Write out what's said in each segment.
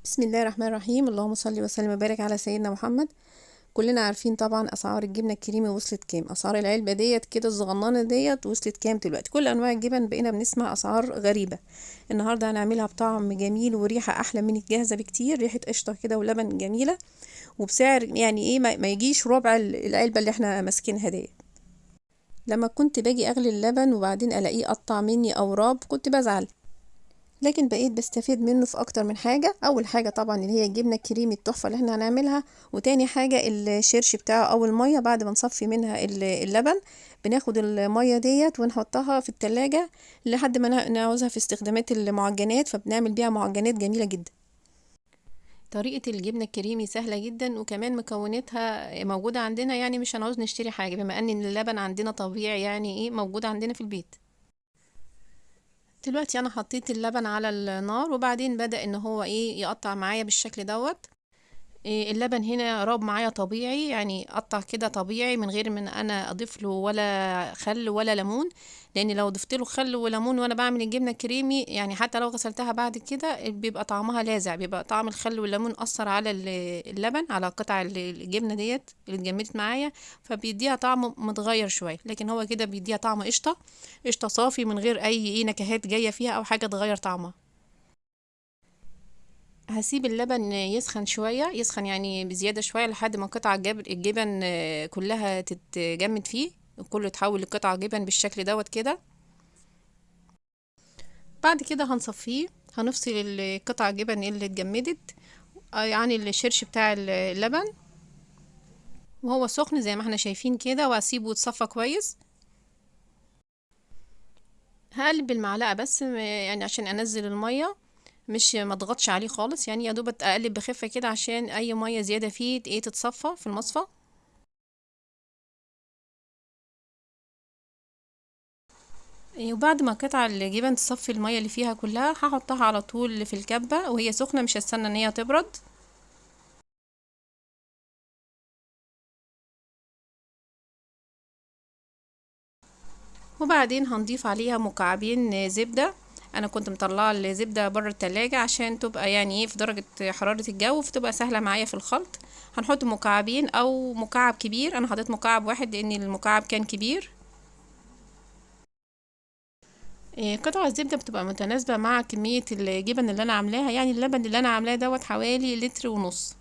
بسم الله الرحمن الرحيم. اللهم صل وسلم وبارك على سيدنا محمد. كلنا عارفين طبعا اسعار الجبنة الكريمي وصلت كام، اسعار العلبة ديت كده الصغننه ديت وصلت كام دلوقتي. كل انواع الجبن بقينا بنسمع اسعار غريبة. النهارده هنعملها بطعم جميل وريحه احلى من الجاهزة بكتير، ريحه قشطه كده ولبن جميلة، وبسعر يعني ايه ما يجيش ربع العلبة اللي احنا ماسكينها ديت. لما كنت باجي اغلي اللبن وبعدين الاقيه قطع مني او راب كنت بزعل، لكن بقيت بستفيد منه في اكتر من حاجة. اول حاجة طبعا اللي هي الجبنة الكريمي التحفة اللي احنا هنعملها، وتاني حاجة الشرش بتاعه او المية بعد ما نصفي منها اللبن، بناخد المية ديت ونحطها في التلاجة لحد ما نعوزها في استخدامات المعجنات، فبنعمل بيها معجنات جميلة جدا. طريقة الجبنة الكريمي سهلة جدا، وكمان مكوناتها موجودة عندنا، يعني مش هنعوز نشتري حاجة بما ان اللبن عندنا طبيعي، يعني ايه موجود عندنا في البيت. دلوقتي انا حطيت اللبن على النار، وبعدين بدأ ان هو ايه يقطع معايا بالشكل دوت. إيه اللبن هنا راب معايا طبيعي، يعني قطع كده طبيعي من غير ما انا اضيف له ولا خل ولا ليمون، لان لو ضفت له خل وليمون وانا بعمل الجبنة الكريمي، يعني حتى لو غسلتها بعد كده بيبقى طعمها لاذع، بيبقى طعم الخل والليمون اثر على اللبن، على قطع الجبنة ديت اللي اتجمدت معايا، فبيديها طعم متغير شوية. لكن هو كده بيديها طعم قشطه، قشطه صافي من غير اي ايه نكهات جاية فيها او حاجة تغير طعمها. هسيب اللبن يسخن شوية، يسخن يعني بزيادة شوية لحد ما قطع الجبن كلها تتجمد فيه، كله يتحول لقطع جبن بالشكل دوت كده. بعد كده هنصفيه، هنفصل القطع الجبن اللي اتجمدت عن الشرش بتاع اللبن وهو سخن زي ما احنا شايفين كده، واسيبه يتصفى كويس. هقلب بالمعلقه بس يعني عشان انزل المية، مش ما اضغطش عليه خالص، يعني يا دوب اقلب بخفة كده عشان اي مية زيادة فيه ايه تتصفى في المصفى. وبعد ما قطع الجبن تصفي المية اللي فيها كلها، هحطها على طول في الكبه وهي سخنة، مش هستنى ان هي تبرد. وبعدين هنضيف عليها مكعبين زبدة، انا كنت مطلعه الزبدة بره التلاجة عشان تبقى يعني ايه في درجه حرارة الجو، فتبقى سهلة معايا في الخلط. هنحط مكعبين او مكعب كبير، انا حطيت مكعب واحد لان المكعب كان كبير. قطع الزبدة بتبقى متناسبة مع كمية الجبن اللي انا عاملاها، يعني اللبن اللي انا عاملاه دوت حوالي لتر ونص.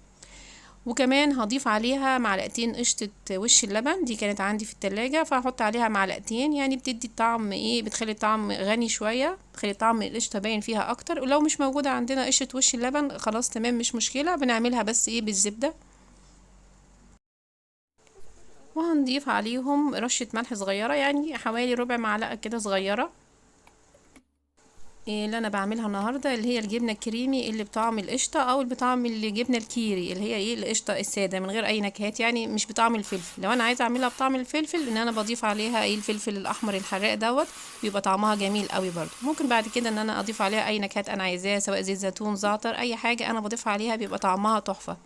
وكمان هضيف عليها معلقتين قشطه وش اللبن، دي كانت عندي في التلاجة فهحط عليها معلقتين، يعني بتدي الطعم ايه، بتخلي الطعم غني شوية، بتخلي طعم القشطه باين فيها اكتر. ولو مش موجودة عندنا قشطه وش اللبن خلاص تمام مش مشكلة، بنعملها بس ايه بالزبده. وهنضيف عليهم رشه ملح صغيرة، يعني حوالي ربع معلقه كده صغيرة. اللي انا بعملها النهارده اللي هي الجبنة الكريمي اللي بطعم القشطه، او اللي بطعم الجبنة الكيري اللي هي ايه القشطه السادة من غير اي نكهات، يعني مش بطعم الفلفل. لو انا عايزه اعملها بطعم الفلفل ان انا بضيف عليها ايه الفلفل الاحمر الحراق دوت، بيبقى طعمها جميل قوي برده. ممكن بعد كده ان انا اضيف عليها اي نكهات انا عايزاها، سواء زيت زيتون، زعتر، اي حاجة انا بضيفها عليها بيبقى طعمها تحفة.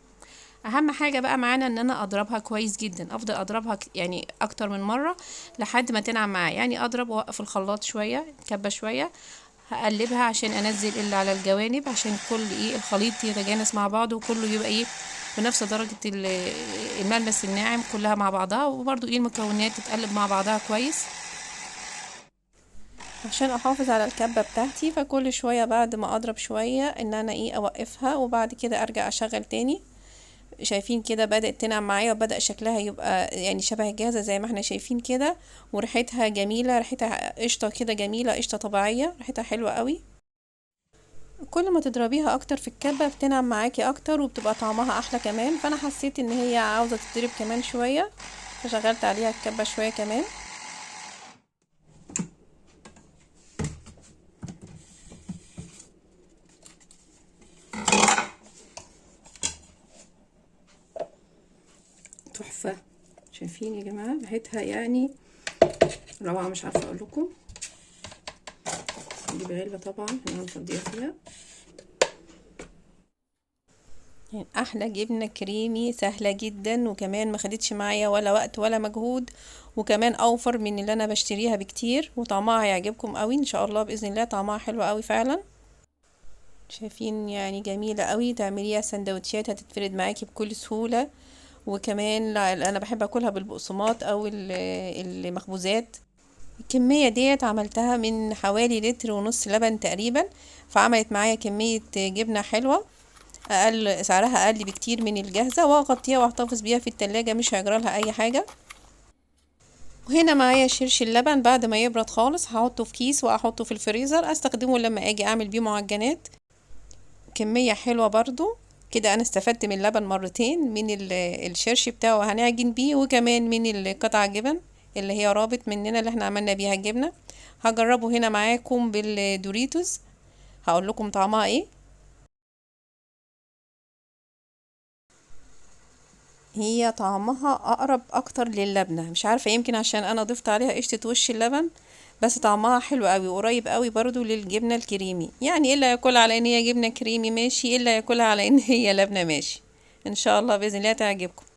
اهم حاجة بقى معانا ان انا اضربها كويس جدا، افضل اضربها يعني اكتر من مرة لحد ما تنعم معايا، يعني اضرب واوقف الخلاط شوية، كبه شوية، هقلبها عشان انزل اللي على الجوانب عشان كل ايه الخليط يتجانس مع بعضه، وكله يبقى ايه بنفس درجه الملمس الناعم كلها مع بعضها، وبرده ايه المكونات تتقلب مع بعضها كويس. عشان احافظ على الكبه بتاعتي، فكل شوية بعد ما اضرب شوية ان انا ايه اوقفها، وبعد كده ارجع اشغل تاني. شايفين كده بدأت تنعم معايا، وبدأ شكلها يبقى يعني شبه الجاهزة زي ما احنا شايفين كده، وريحتها جميلة، ريحتها قشطة كده جميلة، قشطة طبيعية، ريحتها حلوة قوي. كل ما تضربيها اكتر في الكبة بتنعم معاكي اكتر، وبتبقى طعمها احلى كمان. فانا حسيت ان هي عاوزة تتضرب كمان شوية، فشغلت عليها الكبة شوية كمان. تحفة، شايفين يا جماعة ريحتها يعني روعة، مش عارفة اقول لكم. نجيب علبة طبعا احنا هنفضيها فيها. يعني احلى جبنة كريمي، سهلة جدا، وكمان ما خدتش معايا ولا وقت ولا مجهود، وكمان اوفر من اللي انا بشتريها بكتير، وطعمها هيعجبكم قوي ان شاء الله باذن الله، طعمها حلو قوي فعلا. شايفين يعني جميلة قوي، تعمليها سندوتشات هتتفرد معاكي بكل سهولة. وكمان انا بحب اكلها بالبقسماط او المخبوزات. الكمية ديت عملتها من حوالي لتر ونص لبن تقريبا، فعملت معايا كمية جبنة حلوة، سعرها اقل بكتير من الجاهزة، واغطيها واحتفظ بيها في التلاجة مش هيجرالها اي حاجة. وهنا معايا شرش اللبن بعد ما يبرد خالص هحطه في كيس واحطه في الفريزر، استخدمه لما اجي اعمل بيه معجنات. كمية حلوة برضو كده، انا استفدت من اللبن مرتين، من الشرش بتاعه هنعجن بيه، وكمان من القطع جبن اللي هي رابط مننا اللي احنا عملنا بيها الجبنة. هجربه هنا معاكم بالدوريتوز، هقول لكم طعمها ايه. هي طعمها اقرب اكتر للبنة، مش عارفة يمكن عشان انا ضفت عليها قشطة وش اللبن، بس طعمها حلو قوي وقريب قوي برضو للجبنة الكريمي. يعني الا ياكلها على ان هي جبنة كريمي ماشي، الا ياكلها على ان هي لبنة ماشي. ان شاء الله باذن الله تعجبكم.